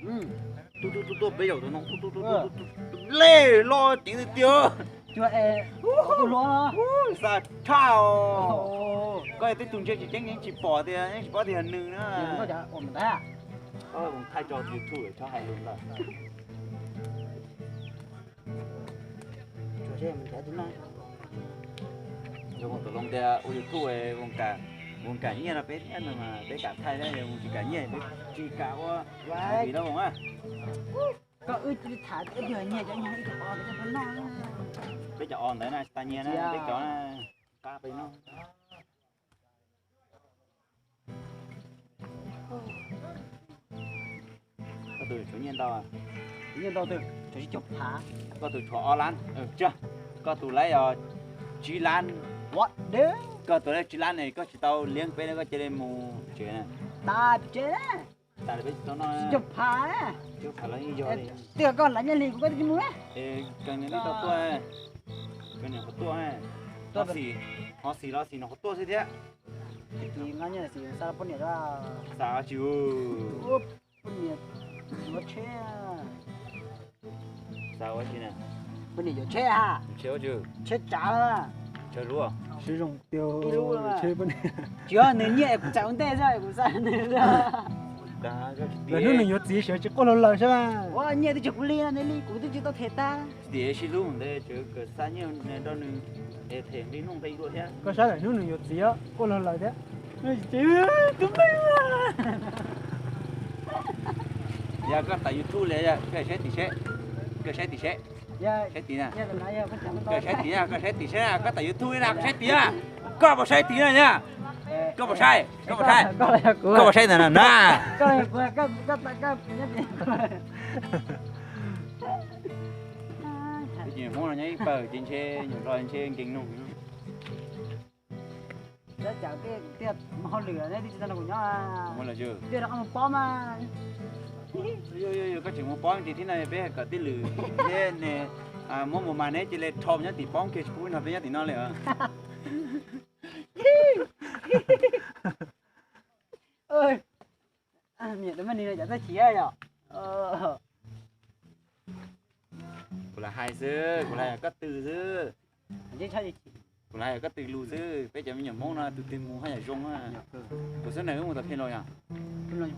Tuaj tuaj tuaj, peb zaum tus no, tuaj tuaj tuaj, lej loj ceev tiag tiag. Xa tshaj os. Koj tej tus ntse tsis tseeb yeej tsis pom tias, yeej tsis paub tias yog nws na. Thaij tso YouTube txhob hais lus ntawd. Tus hloov tias ua YouTube, voos kam nyiaj rau peb thiab no mas peb kam thaij thiab, yog voos tsis kam nyiaj peb tsis kam ua movie rau voos na. Koj wb tham ib tug nyiag cov nyiag ib tug o, peb cov o ntawd na tsis tas nyiag na, peb cov na, qab peb no. Koj tus tshuav nyiaj ntau, nyiaj ntau twg? Tshuav tsib caug phav. Koj tus tshuav ob lab, koj tus lab yog tsib lab. Koj tus lab tsib lab ne koj tsis tau liab peb na, koj cia li mus tsev na. Tas tsev na. Tas peb tsis tau noj. Tsib caug phav. Tsib caug phav los yeej yog li. Twb yog koj lav nyiaj hli kuv koj twb tsis mus na. Kawg niam li tau tuaj, kawg niam qhuav tuaj, ho xis los xis no qhuav tuaj xwb thiab. Xav poj niam, xav tsis, poj niam yuav tsheb, xav ua tsis na, poj niam yuav tsheb ha, tsheb tsav, tsheb lub, tsis zoo tiag, tsheb poj niam. Tsis yog nws nyiaj es kuv txais ua ntej xwb kuv xav nws. Hnub nws yuav txiv sawv tsis quaj luag lawm sab. Ua nyiaj twb tsis kuv li no, nws li kuv twb tsis tau them tag. Tiam sis hlub ntawd tseem kawm xa nyiaj rau nws es them nqi noj nqi dua thiab. Koj saib lawm hnub nws yuav txiv quaj luag lawm thiab. Tus me, yog koj tas YouTube li, koj saib tim seb, koj saib tim seb, saib tim na, koj saib tim na, koj saib tim seb na, koj tas YouTube li na, koj saib tim na, koj puas saib tim na nyab, koj puas saib, koj puas saib, koj puas saib ntawm na na. Hmoob no nyob ib pawg ces ntshe nyuam hlob ntshe nkees nug. Hauj lwm neb twb tsis tau nrog kuv nyob, tias rau qhov mus pob mas. Koj tseem mus pob ntsis thiab no, peb hais kom tij lwm thiab ne, muab mus mas neb cia li rho nyob tim pob kiag tsis pub no peb nyob tim no li os. Niam tus me ni no cov txawj chim yom. Kuv lam hais xwb, kuv lam hais koj tw xwb. Kuv lam hais koj tw lus xwb, peb cov me nyuam Hmoob no tus twg mus haj yam zoo. Kuv xub nees wb mus tas phe los yog. Mus,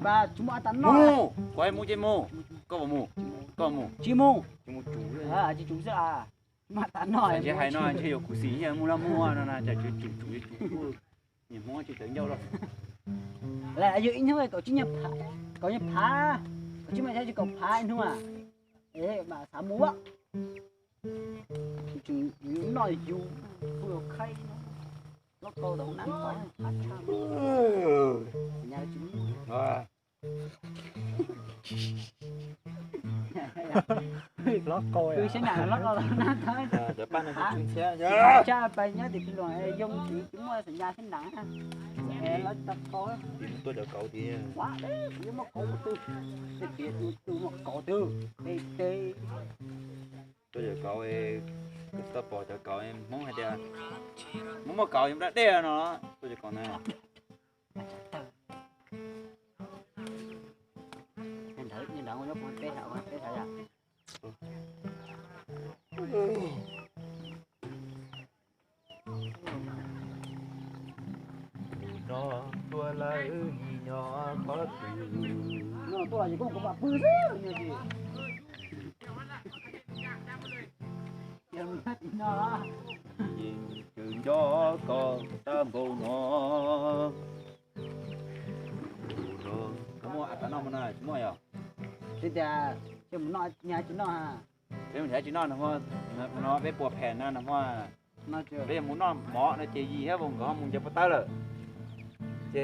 kuv hais mus ces mus, koj puas mus, koj mus, tsis mus, tsis mus tsuv, tsis tsuv xwb. Ntshe hais no ntshe yuav khuv xim mus laj muag no na, cas tsuv tsuv tsuv tsuv, niam Hmoob tsis tawv ncauj lawm. Yog ib hnub kaum tsib, kaum nyuag phav, kaum tsib mas yog kaum phav ib hnub mas xav mus. Noj yus, khaib, loj kau tau na, phav tshaj. Loj kau, siab nyam loj kau tau na. Tshaj pais nyob tim pis luam yoo tim tsis muaj xas nyas thiab nram. Loj tau kau, tuaj cov kauv tiag, kuv yuav muaj kauv tus twg, tias tus muaj kauv twg, tes tes. Tuaj cov kauv, tau pom cov kauv Hmoob hais tias Hmoob muaj kauv yuav nplaj dej no, tuaj cov kauv na. Tus no tuaj lawm, yim nyob qhov twg? No tuaj los ces koj mus kom pam pw xwb no ces. Ces tseem nco koj tag npaum no. Muaj a tas noj mus no tsis muaj yog? Tsis tias mus noj nyab tsis noj. Peb mus nrhiav tsis noj no, no peb puas phem no no. Peb yog mus noj mov no ces Yim thiab Voos nkawd ho mus ncaws pov tawb lawm.